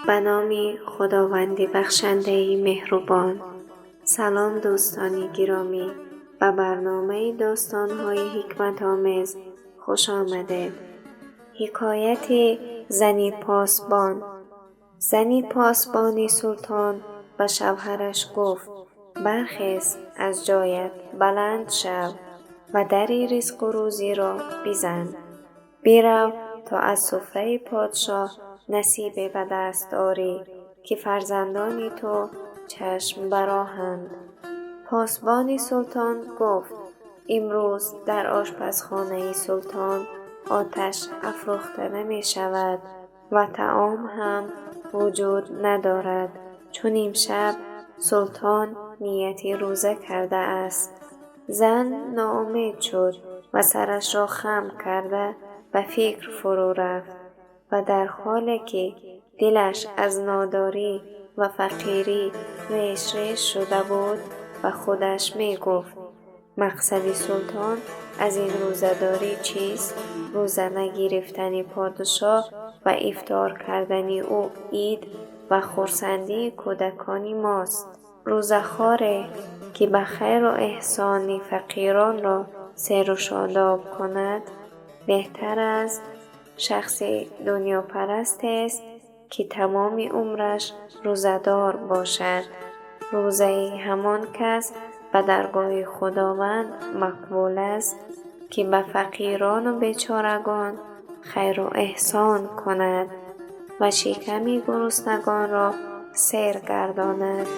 Ба номи Худованди бахшандаи меҳрубон. Салом, дӯстони гиромӣ, ба барномаи достонҳои ҳикматомез хуш омадед. Ҳикояти зани посбон. Зани посбони султон ба шавҳараш гуфт: бархез аз ҷоят, баланд шав ва дари ризқу рӯзиро бизан. Бирав то аз суфраи подшоҳ насибе ба даст орӣ, ки фарзандони ту чашм бароҳанд. Посбони султон гуфт: имрӯз дар ошпазхонаи султон оташ афрӯхта намешавад ва таом ҳам вуҷуд надорад, чун имшаб султон нияти рӯза кардааст. Зан ноумед шуд ва сарашро хам карда ба фикр фурӯ рафт ва дар ҳоле ки дилаш аз нодорӣ ва фақирӣ реш-реш шуда буд, ба худаш мегуфт: мақсади султон аз ин рӯзадорӣ чист? Рӯза нагирифтани подшоҳ ва ифтор кардани ӯ ид ва хурсандии кӯдакони мост. Рӯзахоре ки ба хайру эҳсони фақиронро серу шодоб кунад, беҳтар аз шахси дунёпарастест, ки тамоми умраш рӯзадор бошад. Рӯзаи ҳамон кас ба даргоҳи Худованд мақбул аст, ки ба фақирону бечорагон хайру эҳсон кунад ва шиками гуруснагонро сер гардонад,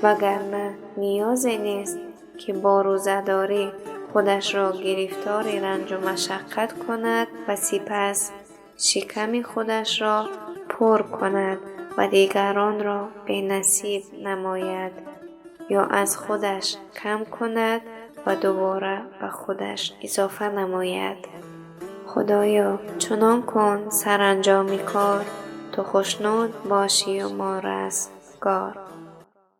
вагарна ниёзе нест, ки бо рӯзадорӣ худашро гирифтори ранҷу машаққат кунад ва сипас шиками худашро пур кунад ва дигаронро бенасиб намояд ё аз худаш кам кунад ва дубора ба худаш изофа намояд. Худоё, чунон кун саранҷоми кор, ту хушнуд бошию мо растгор.